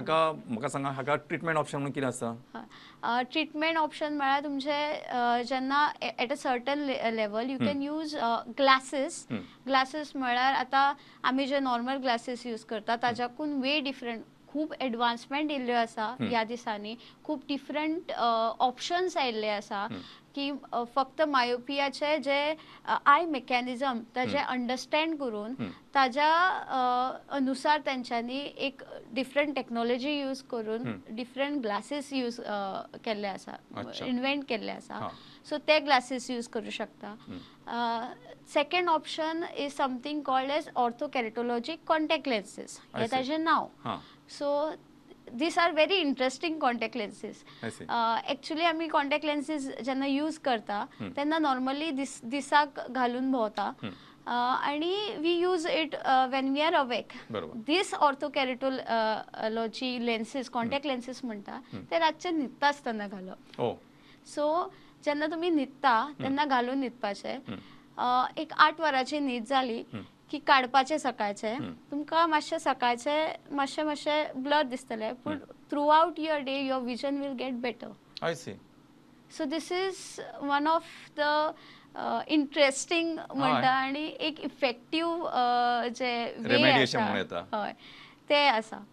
हाका म्हाका सांगा, हाका ट्रिटमेंट ऑप्शन म्हणून कितें आसा? ट्रिटमेंट ऑप्शन म्हळ्यार तुमचे जेन्ना at a certain level you can use glasses. Glasses म्हळ्यार आतां आमी जे नॉर्मल ग्लासीस यूज करता ताच्याकून वे डिफरंट, खूब एडवान्समेंट येयल्ल्यो आसा ह्या दिसांनी, खूब डिफरंट ऑप्शन्स आयिल्ले आसा की फक्त मायोपियाचे जे I mechanism ताजे अंडरस्टँड करून ताज्या अनुसार तेंच्यांनी एक डिफरंट टेक्नॉलॉजी यूज करून डिफरंट ग्लासीस यूज केल्ले आसा, इन्व्हेंट केल्ले आसा. सो ते ग्लासीस यूज करूं शकता. Second option is something called as orthokeratologic contact lenses, हें ताजें नांव. So these are very interesting contact lenses. Actually आमी कॉन्टॅक्ट लेन्सीस जेन्ना यूज करता तेन्ना नॉर्मली दिसाक घालून भोंवता आनी we use it when we are awake. These orthokeratology lenses, contact lenses म्हणटा ते रातचे न्हिदता आसतना घालप. सो जेन्ना तुमी न्हिदता तेन्ना घालून न्हिदपाचें. एक 8 वरांची न्हीद जाली की काडपाचें सकाळचें. तुमकां मातशें सकाळचें मातशें मातशें ब्लर दिसतलें, पूण throughout your day your vision will get better. I see. So this is one of the interesting म्हणटा आनी एक इफेक्टीव जे वे आसा, हय ते आसा.